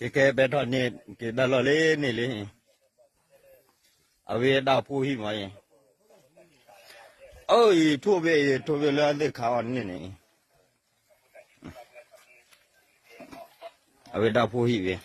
ယကဲပဲထီၣ်န့ၢ်က့ၤတၢ်လီၢ်လံန့ၣ်လံ, အဝဲဒၣ်ဖိဟံၣ်မးအံၤ, အၢ ယထိၣ်ဘ့ၣ် ယထိၣ်ဘ့ၣ်လၢအသ့ၣ်ခးအီၤန့ၣ်န့ၣ်, အဝဲဒၣ်ဖိဟံၣ်ဝဲ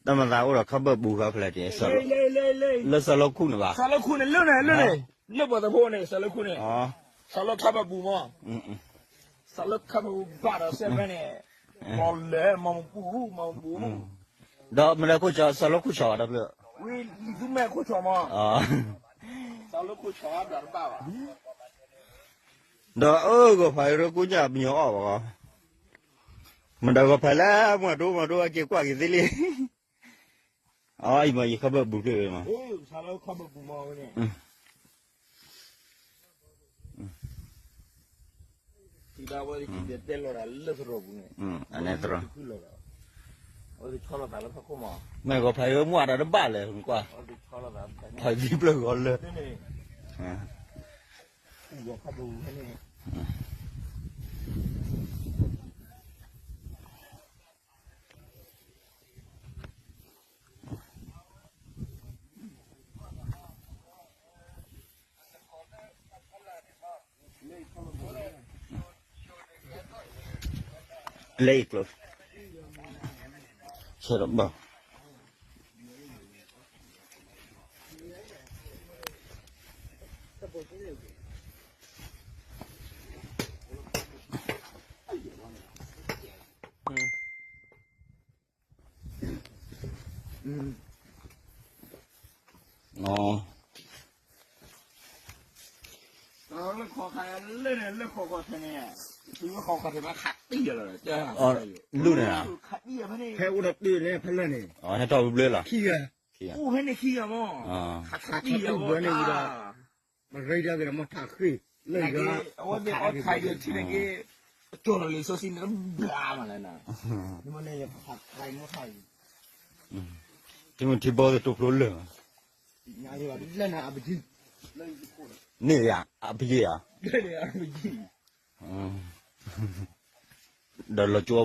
တၢ်မၤသးအိၣ်ဒီးခီၣ်ဘၢၣ်ပူၤဃီဖဲလဲၣ်, လၢစီၤလီခူၣ်န့ၣ်ဘၣ်, စီၤလီခူၣ်န့ၣ်လၢန့ၣ် လၢန့ၣ်, လၢပှၤသးဖိန့ၣ် စီၤလီခူၣ်န့ၣ်, စီၤလီခီၣ်ဘၢၣ်ပူၤမး, စီၤလီခီၣ်ဘၢၣ်ပူၤဘၣ်ဒီးစဲဖဲန့ၣ်, မၤလဲၤမၤပူၤမၤပူၤ, ဒီးမ့ၢ်လၢခိၣ်ဆီ စီၤလီခူၣ်ဆီတဖျၢၣ်, ဝံၤလံၤသူမဲာ်ခိၣ်ဆီမး, စီၤလီခူၣ်ဆီဘၣ်တဘၣ်ဘၣ် ဒီးအၢဂီၤဖးရၢကိးညၣ်ပညီအီၣ်ဘၣ်, မတၤဂီၤဖးလၢမၤဒိမၤဒိအက့ၤကွၢ်က့ၤသ့လံ, အအံၤမးယခီၣ်ဘၢၣ်ပူၤဖျၢၣ်မး, တဲလီၤတၢ်လၢသရိာ်ပူၤန့ၣ်, အန့ၣ်သရိာ်, မ့ၢ်ဂီၤဖးရၢမုၢ်အတၢ်တဘၣ်လဲၣ်ကွၢ်, ဖးသံဖျၢၣ်ဂီၤလၢ လဲအံၤကျိ, ဆဲးဒီးဘၣ်, လၢခီခါလၢန့ၣ် လၢခီခီထဲန့ၣ်, ခီခီထဲန့ၣ်ခးတံၢ်လီၤ, လူန့ၣ်, ဖဲအိၣ်ဒီးတ့ၢ်န့ၣ် ဖဲလၢန့ၣ်, ဟဲထီၣ်ဘျၢလီၤ, ခံဂၤ, အိၣ်ဖဲန့ၣ်ခံဂၤမး, ခးတံၢ်လီၤန့ၣ်ဒီး ပရ့ဒၣ်က့ၤဒီးမ့ၢ်ထးဃ့, လၢအဝဲသ့ၣ်အီၣ်ခးယထံၣ်န့ၣ်က့ၤ, ကၠီၤလီၤလံာ်စီဆှံန့ၣ်တဘျါမးလဲၣ်, မ့ၢ်လဲၣ်ယခးခါမ့ၢ်ခါအံၤ, ထံမုၢ်ထံဘီသ့ၣ်တိဖျိလၢာ်, န့ၣ်ယၤ အပယ့ၢ်ဧါ, ဒီးလီၤကၠိ